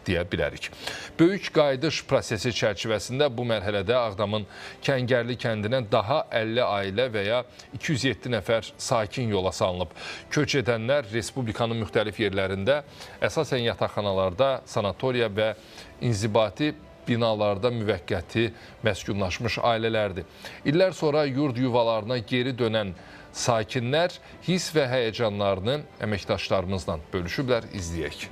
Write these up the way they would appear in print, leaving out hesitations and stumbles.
deyə bilərik. Böyük qayıdış prosesi çərçivəsində bu mərhələdə Ağdamın Kəngərli kəndinə daha 50 ailə və ya 207 nəfər sakin yola salınıb. Köç edənlər respublikanın müxtəlif yerlərində, əsasən yataqxanalarda, sanatoriya və inzibati binalarda müvəqqəti məskunlaşmış ailələrdir. İllər sonra yurd yuvalarına geri dönən sakinlər hiss və həyəcanlarını əməkdaşlarımızla bölüşüblər, izləyək.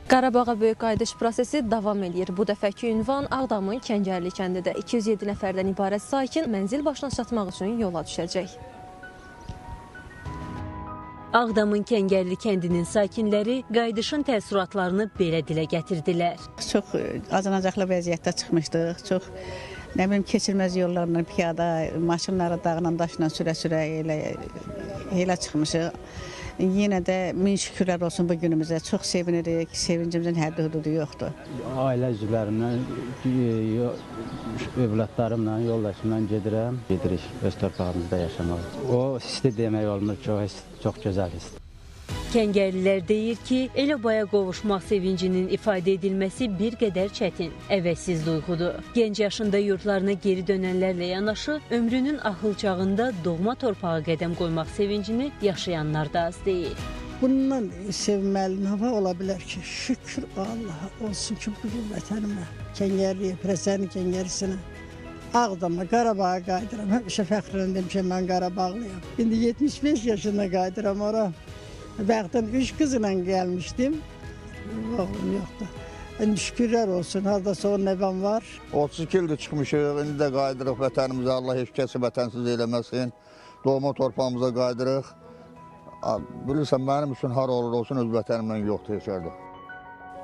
Qarabağa böyük qayıdış prosesi davam eləyir. Bu dəfəki ünvan Ağdamın Kəngərli kəndidir. 207 nəfərdən ibarət sakin mənzil başına çatmaq üçün yola düşəcək. Ağdamın Kəngərli kəndinin sakinləri qayıdışın təəssüratlarını belə dilə gətirdilər. Çox acınacaqlı vəziyyətdə çıxmışdıq. Çox nə bilim keçilməz yollarla piyada, maşınları dağla daşla sürə-sürə elə çıxmışıq. Yenə də min şükürlər olsun bu günümüzə. Çox sevinirik. Sevincimizin həddi-hüdudu yoxdur. Ailə üzvlərimlə, övladlarımla, yoldaşımla gedirəm. Gedirik öz torpağımızda yaşamağa. O hissi demək olmur ki, o hiss çox gözəl hissdir. Kəngərlilər deyir ki, el obaya qovuşmaq sevincinin ifadə edilməsi bir qədər çətin, əvəzsiz duyğudur. Gənc yaşında yurtlarına geri dönənlərlə yanaşı, ömrünün axıl çağında doğma torpağa qədəm qoymaq sevincini yaşayanlar da az deyil. Bundan sevinməli nə ola bilər ki? Şükür Allaha olsun ki, bugün vətənimə, Kəngərliyə, Pirəsənin Kəngərlisinə, Ağdama, Qarabağa qayıdıram. Həmişə fəxrlə demişəm, mən Qarabağlıyam. İndi 75 yaşında qayıdıram ora. Bəxtən 3 qızla gəlmişdim. Oğlum yoxdur. İndi şükürlər olsun, haradasa o nəvəm var. 32 ildir çıxmışıq, indi də qayıdırıq vətənimizə. Allah heç kəsi vətənsiz eləməsin. Doğma torpağımıza qayıdırıq. Bilirsən, mənim üçün hara olur olsun öz vətənimlə yoxdur heç yerdə.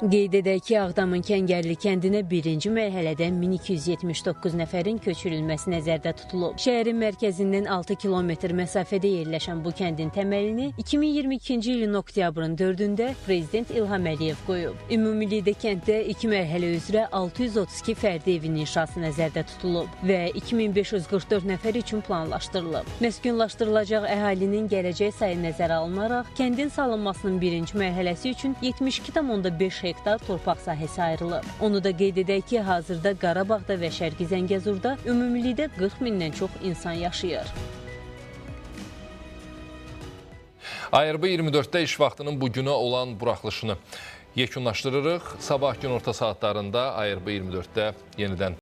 Qeyd edək ki, Ağdamın Kəngərli kəndinə birinci mərhələdə 1279 nəfərin köçürülməsi nəzərdə tutulub. Şəhərin mərkəzindən 6 kilometr məsafədə yerləşən bu kəndin təməlini 2022-ci ilin oktyabrın 4-ündə Prezident İlham Əliyev qoyub. Ümumilikdə kənddə iki mərhələ üzrə 632 fərdi evin inşası nəzərdə tutulub və 2544 nəfər üçün planlaşdırılıb. Məskunlaşdırılacaq əhalinin gələcək sayı nəzərə alınaraq, kəndin salınmasının birinci mərhələsi üçün 72,5 hektar torpaq sahəsi ayrılıb. Onu da qeyd edək ki, hazırda Qarabağda və Şərqi Zəngəzurda ümumilikdə 40 mindən çox insan yaşayır. ARB 24-də iş vaxtının bugünə olan buraxılışını yekunlaşdırırıq. Sabah günorta saatlarında ARB 24-də yenidən